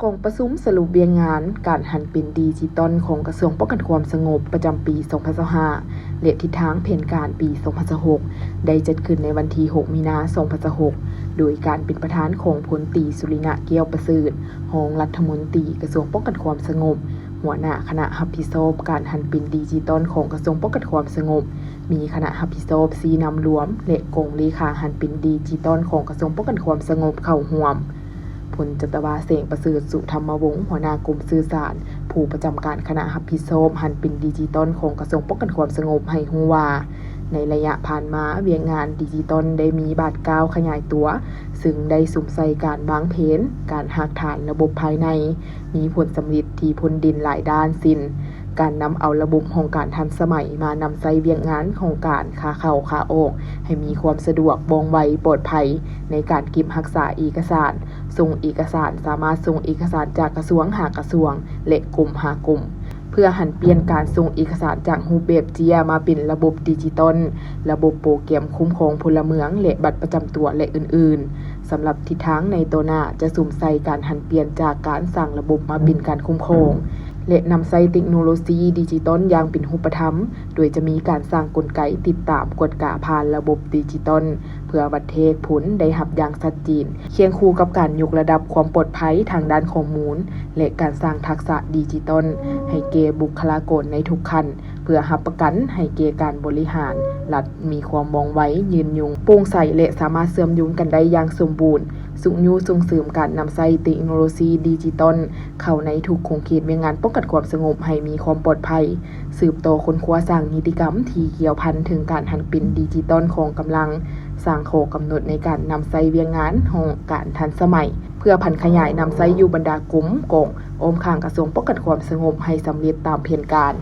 ກອງປະຊຸມສະຫຼຸບວຽກງານການຫັນເປັນດິຈິຕອນຂອງກະຊວງປ້ອງກັນຄວາມສະຫງົບປະຈຳປີສອງພັນຊາວຫ້າ ແລະ ທິດທາງແຜນການປີສອງພັນຊາວຫົກ ໄດ້ຈັດຂຶ້ນໃນວັນທີຫົກ ມີນາ ສອງພັນຊາວຫົກ ໂດຍການເປັນປະທານຂອງພົນຕີ ສຸລິນະ ແກ້ວປະເສີດ ຮອງລັດຖະມົນຕີກະຊວງປ້ອງກັນຄວາມສະຫງົບ, ຫົວໜ້າຄະນະຮັບຜິດຊອບການຫັນເປັນດິຈິຕອນຂອງກະຊວງປ້ອງກັນຄວາມສະຫງົບ, ມີຄະນະຮັບຜິດຊອບຊີ້ນຳລວມ ແລະ ກອງເລຂາຫັນເປັນດິຈິຕອນຂອງກະຊວງປ້ອງກັນຄວາມສະຫງົບເຂົ້າຮ່ວມ. ພົນຈັດຕະວາ ແສງປະເສີດ ສຸທຳມະວົງ ຫົວໜ້າກົມສື່ສານ, ຜູ້ປະຈຳການຄະນະຮັບຜິດຊອບຫັນເປັນດິຈິຕອນຂອງກະຊວງປ້ອງກັນຄວາມສະຫງົບ ໃຫ້ຮູ້ວ່າ ໃນໄລຍະຜ່ານມາ, ວຽກງານດິຈິຕອນໄດ້ມີບາດກ້າວຂະຫຍາຍຕົວ, ເຊິ່ງໄດ້ສຸມໃສ່ການວາງແຜນ, ການຮາກຖານລະບົບພາຍໃນ, ມີຜົນສຳເລັດທີ່ພົ້ນເດັ່ນຫຼາຍດ້ານ ເຊັ່ນ ການນຳເອົາລະບົບຫ້ອງການທັນສະໄໝມານຳໃຊ້ວຽກງານຂອງການຂາເຂົ້າຂາອອກ ໃຫ້ມີຄວາມສະດວກ, ວ່ອງໄວ, ປອດໄພ ໃນການເກັບຮັກສາເອກະສານ, ສົ່ງເອກະສານ, ສາມາດສົ່ງເອກະສານຈາກກະຊວງຫາກະຊວງ ແລະ ກົມຫາກົມ, ເພື່ອຫັນປ່ຽນການສົ່ງເອກະສານຈາກຮູບແບບເຈ້ຍມາເປັນລະບົບດິຈິຕອນ, ລະບົບໂປຣແກຣມຄຸ້ມຄອງພົນລະເມືອງ ແລະ ບັດປະຈຳຕົວ ແລະ ອື່ນໆ. ສຳລັບທິດທາງໃນຕໍ່ໜ້າ ຈະສຸມໃສ່ການຫັນປ່ຽນຈາກການສ້າງລະບົບມາເປັນການຄຸ້ມຄອງ ແລະ ນຳໃຊ້ເຕັກໂນໂລຊີດິຈິຕອນຢ່າງເປັນຮູບປະທຳ, ໂດຍຈະມີການສ້າງກົນໄກຕິດຕາມກວດກາຜ່ານລະບົບດິຈິຕອນ ເພື່ອວັດແທກຜົນໄດ້ຮັບຢ່າງຊັດເຈນ, ຄຽງຄູ່ກັບການຍົກລະດັບຄວາມປອດໄພທາງດ້ານຂໍ້ມູນ ແລະ ການສ້າງທັກສະດິຈິຕອນໃຫ້ແກ່ບຸກຄະລາກອນໃນທຸກຂັ້ນ, ເພື່ອຮັບປະກັນໃຫ້ແກ່ການບໍລິຫານລັດມີຄວາມວ່ອງໄວ, ຍືນຍົງ, ໂປ່ງໃສ ແລະ ສາມາດເຊື່ອມໂຍງກັນໄດ້ຢ່າງສົມບູນ, ຊຸກຍູ້ສົ່ງເສີມການນຳໃຊ້ເຕັກໂນໂລຊີດິຈິຕອນເຂົ້າໃນທຸກຂົງເຂດວຽກງານປ້ອງກັນຄວາມສະຫງົບໃຫ້ມີຄວາມປອດໄພ, ສືບຕໍ່ຄົ້ນຄວ້າສ້າງນິຕິກຳທີ່ກ່ຽວພັນເຖິງການຫັນເປັນດິຈິຕອນຂອງກຳລັງ, ສ້າງຂໍ້ກຳນົດໃນການນຳໃຊ້ວຽກງານຫ້ອງການທັນສະໄໝ ເພື່ອຜັນຂະຫຍາຍນຳໃຊ້ຢູ່ບັນດາກົມກອງອ້ອມຂ້າງກະຊວງປ້ອງກັນຄວາມສະຫງົບໃຫ້ສຳເລັດຕາມແຜນການ.